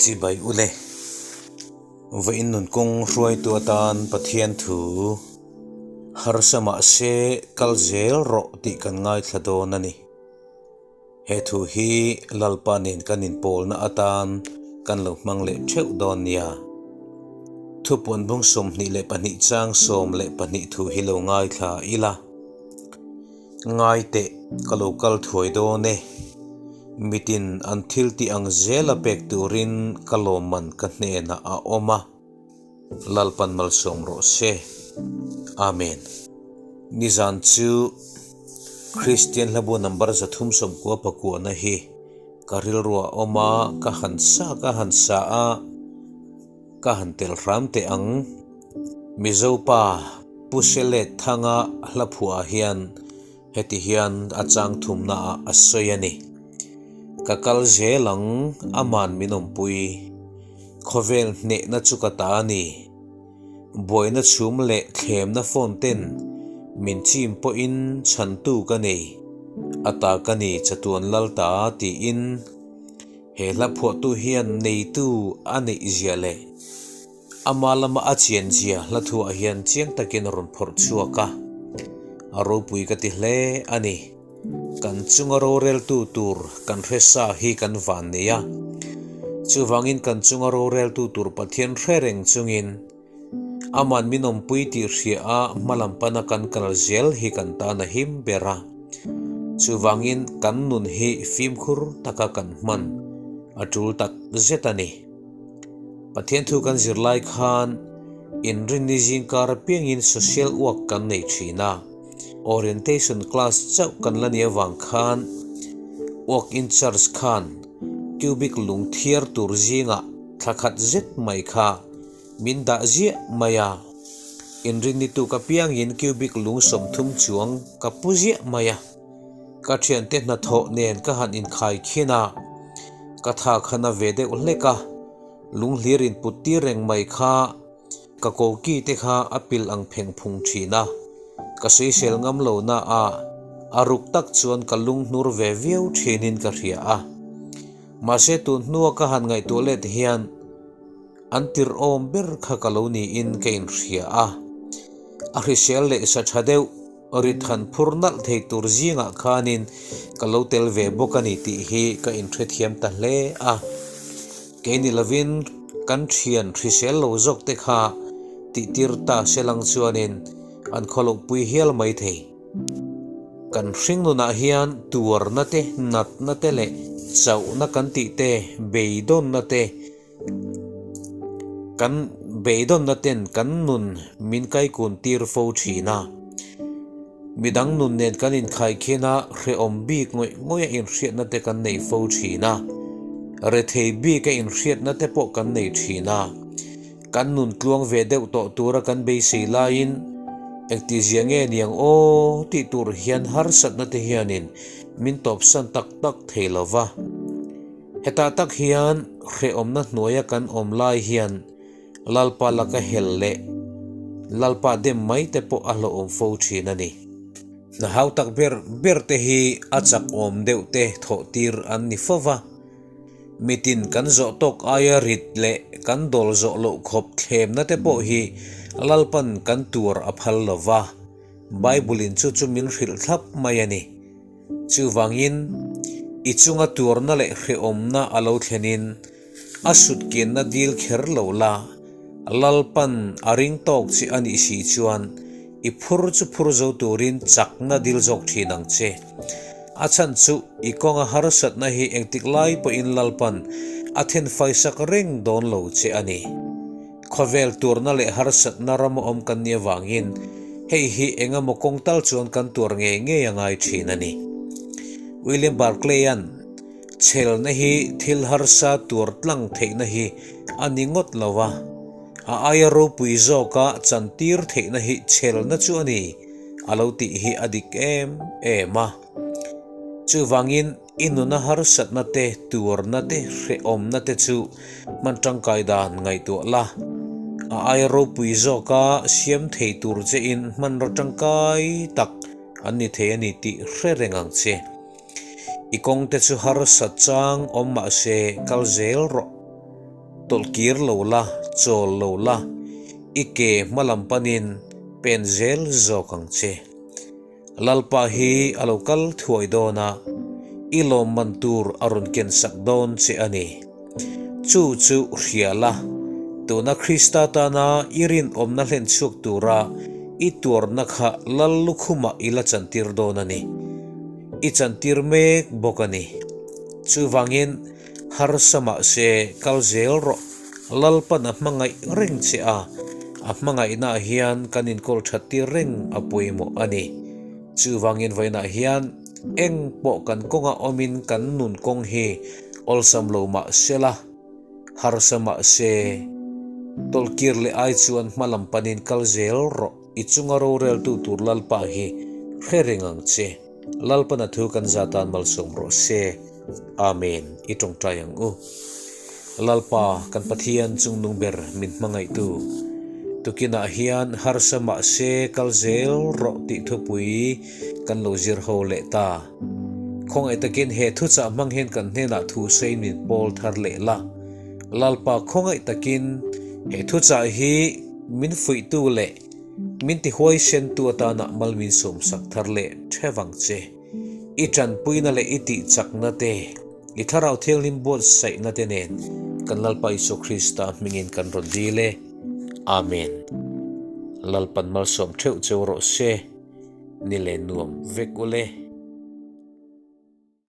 Chibai ule. Vawiin nun kawng hruaitu atan Pathian thu harsa mahse kal zel rawh tih kan ngaithla dawn a ni. He thu hi Lalpa nen kan inpawlna atan kan lo hmang leh theuh dawn nia. Thupuan bung 22 chang 12 thu hi lo ngaithla ila. Ngai teh, ka lo kal thuai dawn e. Mitin an thil tih ang zela pek turin ka lawmman ka hnenah a awm a. Lalpan malsawm rawh se. Amen. Nizan chu Kristian hlabu number 390 pakuahna hi ka rilruah a awm a, ka han sa ka han sa a. Ka han tel hram teh ang. Mizo pa Pu Selet Thanga hla phuah hian heti hian a chang thumna ah a sawi a ni. Ka kal zel ang aman min awmpui. Khawvel hnehna chu ka ta a ni. Buaina chhum leh thlemna phone ten min chim pawhin chhantu ka nei. A ta ka ni chatuan lal ta tiin. He hla phuahtu hian neitu a neih zia leh ama lama a chian zia hla thuah hian chiang takin a rawn phawrh chhuak a, a ropui ka ti hle a ni. Kan chunga roreltu tur kan hre sa hi kan van nei a, chuvangin kan chunga roreltu tur Pathian hre reng chungin Aman min awmpui tih hria a hmalam pana kan kal zel hi kan tan a him ber a. Chuvangin kan nun hi fimkhur taka kan hman a tul tak zet a ni. Pathian thu kan zir lai khan inrinni zingkar apiangin social work kan nei thin a. Orientation class chauh kan la nih avang khan work in charge khan cubic lung thiar tur zingah thla khat zet mai kha Min dah ziah mai a, inrinni tuk apiangin cubic lung 30 chuang ka pu ziah mai a. Ka thiante hnathawh nen ka han inkhai khin a, ka tha kha na ve deuh hlek a, lung hlir input tir reng mai kha ka koki te kha a pil ang pheng phung thin a, ka sawisel ngam lo na a, a ruk tak chuan ka lung hnur ve viau thinin ka hria a. Mahse tun hnua ka han ngaihtuah let hian, An tirh awm ber kha ka lo niin ka inhria a, a hrisel leh sa tha deuh rit han phur nalh thei tur zingah khanin ka lo tel ve bawk a ni tih hi ka inhrethiam ta hle a. Kei ni lovin kan thian hrisel lo zawk te kha tihtir ta se lang chuanin an khawlohpui hial mai thei. Kan hring nunah hian tuarna te, natna te leh chauhna kan tih te, beidawnna te, Kan beidawnna ten kan nun min kaikun tir fo thin a, midang nun nen kan inkhai khin a, hrehawm bik ngawih ngawih a inhriatna te kan nei fo thin a, rethei bik a inhriatna te pawh kan nei thin a, kan nun tluang ve deuh tawh tura kan beisei laiin engtizia nge niang aw tih tur hian harsatna te hianin min tawpsan tak tak thei lo va. Hetah tak hian hrehawmna hnuaia kan awm lai hian Lalpa laka hel leh Lalpa dem mai te pawh a hlauhawm fo thin a ni. Hna hau tak ber ber te hi a chakawm deuh te thawh tir an ni fo va. Mitin kan zawh tawk aia rit leh kan dawl zawh loh khawp thlemna te pawh hi Lalpan kan tuar a phal lo va, Bible-in chu chu min hrilh thlap mai a ni. Chuvangin, i chunga tuarna leh hrehawmna a lo thlenin a sutkianna dil kher lo la, Lalpan a ring tawk che a nih si chuan i phur chu phur zo turin chakna dil zawk thin ang che. A chhan chu i kawnga harsatna hi engtik lai pawhin Lalpan a thenfaisak reng dawn lo che a ni. Khawvel tuarna leh harsatna rama awm kan nih avangin hei hi eng emaw kawng tal chuan kan tuar ngei ngei a ngai thin a ni. William Barclay-a'n, Chhelna hi thil harsa tuar tlang theihna hi a ni ngawt lo a, a aia ropui zawka chantir theihna hi chhelna chu a ni, a lo tih hi a dik em em a. Chuvangin, I nuna harsatna te, tuarna te, hrehawmna te chu hman tangkai dan ngaihtuah la. A aia ropui zawka siam thei tur che in hmanraw tangkai tak an ni thei a ni tih hre reng ang che. I kawng te chu harsat chang awm mah se kal zel rawh. Tawlh kir lo la, chawl lo la, i ke hmalam panin pen zel zawk ang che. Lalpa hi a lo kal thuai dawn a, i lawmman tur a rawn ken sak dawn che a ni. Chu chu hria la, tuna Krista tana i rinawmna hlen chhuak tura i tuarna kha Lal lukhumah i la chantir dawn a ni. I chantir mek bawk a ni. Chuvangin harsa mahse kal zel rawh. Lalpan a hmangaih reng che a, a hmangaihnaah hian kan inkawl that tir reng a pawimawh a ni. Chuvangin vawiinah hian eng pawh kan kawngah awmin kan nun kawng hi awlsam lo mah se la, harsa mah se, tawlhkir leh ai chuan hma lam panin kal zel rawh. I chunga roreltu tur Lalpa hi hre reng ang che. Lalpana thu kan za tan malsawm rawh se. Amen. I tawngtai ang u. Lalpa, kan Pathian chungnung ber min hmangaihtu, tukinah hian harsa mah se kal zel rawh tih thupui kan lo zir ho leh ta. Khawngaih takin he thuchah hmang hian kan hnenah thu sawiin min pawl thar leh la. Lalpa khawngaih takin he thuchah hi min fuihtu leh min tihuaisentu atana mal min sawmsak thar leh theuh ang che. I tanpuina leh i tihchakna te, i Thlarau Thianghlim buatsaihna te nen kan Lalpa Isua Krista hmingin kan rawn dil e. Amen. Lalpan malsawm theuh cheu rawh se, ni leh nuam vek ule.